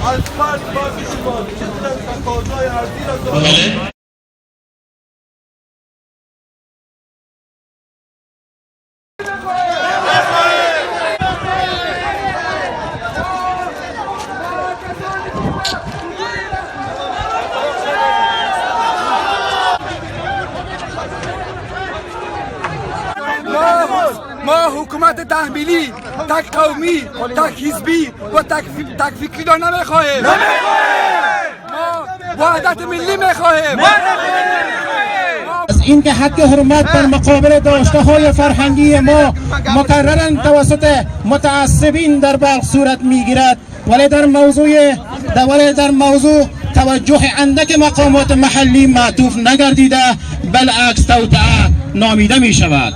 از فرد باز شما چه تقاضای ارزی را دارد. ما حکومت تحمیلی، تک قومی، تک حزبی و تک فکری را نمیخواهیم. ما وحدت ملی میخواهیم. از اینکه حق حرمت در مقابل داشته های فرهنگی ما مکرراً توسط متعصبین در بلخ صورت میگیرد، ولی در موضوع توجه اندک مقامات محلی معطوف نگردیده، بالعکس توطئه نامیده می شود.